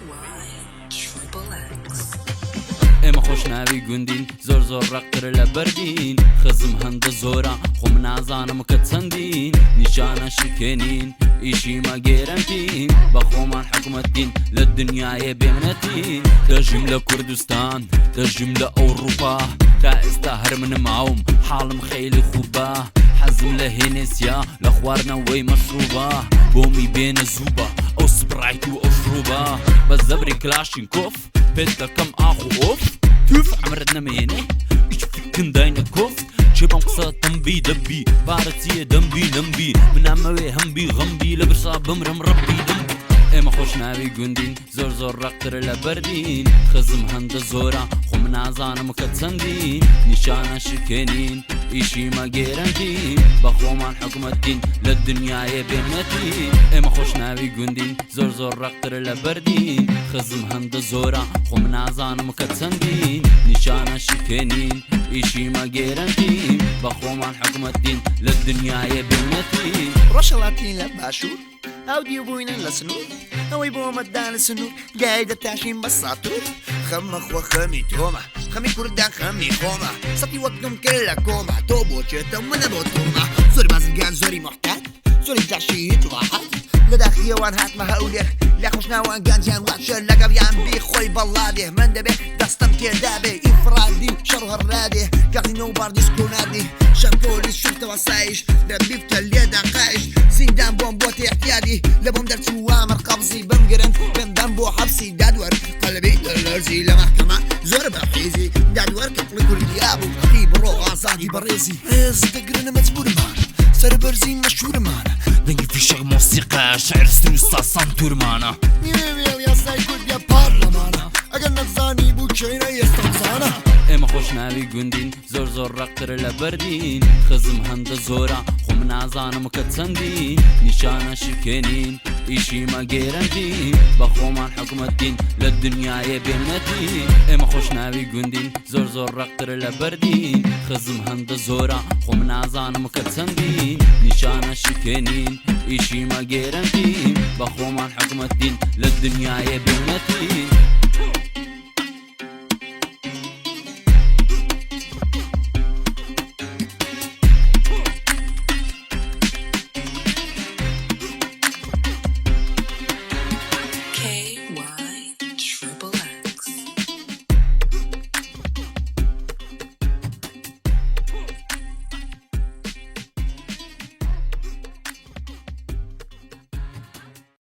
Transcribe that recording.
Y triple X. ئێمە خۆشناوی گوندین زۆر زۆر ڕەقترە لە بەردین خزم هەندە زۆرە خۆم نازانم کە چەندین نیشانە شکێنین ئیشیمە گێرەنتین بە خۆمان حکومەتین لە دنیاە بێمنەتین دەژیم لە کوردستان دەژیم لە ئەوروپا تا ئێستا هەر منم ماوم حاڵم خەیلی خوبە حەزم لە هێنێسیا لە خواردنەوەی مەشروبە بۆمی بێنە زووبە ئەو سپڕایت و ئەو شروبە بە زەبری کلاشین کۆف پێت دەکەم ئاخ و ئۆف توف عمرت نەمێنێ هیچ فکن داینە کۆف چێ بەم قسە تەمبی دەبی پارە چییە دەمبی نەمبی منامەوێ هەمبی غەمبی لە برسا بمرم ڕەبی دەمبی ئێمە خۆشناوی گوندین زۆر زۆر ڕەقترە لە بەردین خزم هەندە زۆرە خۆم نازانم کە چەندین نیشانە شکێنین ئیشیمە گێرەنتین بە خۆمان حکومەتین لە دنیاە بێمنەتین ئێمە خۆشناوی گوندین زۆر زۆر ڕەقترە لە بەردین خزم هەندە زۆرە خۆم نازانم کە چەندین نیشانە شکێنین ئیشیمە گێرەنتین بە خۆمان حکومەتین لە دنیاە بێمنەتین. ڕۆژهەڵاتین لە باشوور ئاودیو بووینە لە سنوور ئەوەی بۆ مەدانە سنوور گای دەتاشین بە ساتور خەمە خۆ خەمی تۆمە خەمی کوردان خەمی خۆمە سەتی وەکم کرد لە کۆمە تۆ بۆ چێتە منە بۆ تۆمە زۆری بازرگان زۆری محتاج زۆری جاشی ئیتڵاحات لە داخیەوان هاتمە هەولێر لە خۆشناوان گەنجیان واشە لەگەڵیان بی خۆی بەڵادێ من دەبێ دەستم تێدابێ ئیفرادی و شەڕ هەڕادێ گازینۆ و باڕ دیسکۆ نادی شەر پۆلیس شورتەوە سایش دەبیبتە لێدا قایش زیندان بۆم بۆتە احتیادی لە بۆم دەرچوو ئامر قەبزی بمگرن بمبەن بۆ حەبسی دادوەر قەلبی دەلەرزی لە مەحکەمە زۆر بە حیزی دادوەر کە کوڕی کوردیا بوو وتی بڕۆ ئازادی بەڕێزی ڕێز دەگرن مەجبورمان سەربەرزی مەشهورمانە دەنگی فیشەک مۆسیقا شعر سروود سا سانتورمانە. نیوێ وێڵ یاسای کوردیە پارلەمانە ئەگەر نەتزانی بوو کێینە ئێستا بزانە. ئێمە خۆشناوی گوندین زۆر زۆر ڕەقترە لە بەردین خزم هەندە زۆرە خۆم نازانم کە چەندین نیشانە شکێنین ئیشیمە گێرەنتین بە خۆمان حکومەتین لە دنیاە بێمنەتین ئێمە خۆشناوی گوندین زۆر زۆر ڕەقترە لە بەردین خزم هەندە زۆرە خۆم نازانم کە چەندین نیشانە شکێنین ئیشیمە گێرەنتین بە خۆمان حکومەتین لە دنیاە بێمنەتین.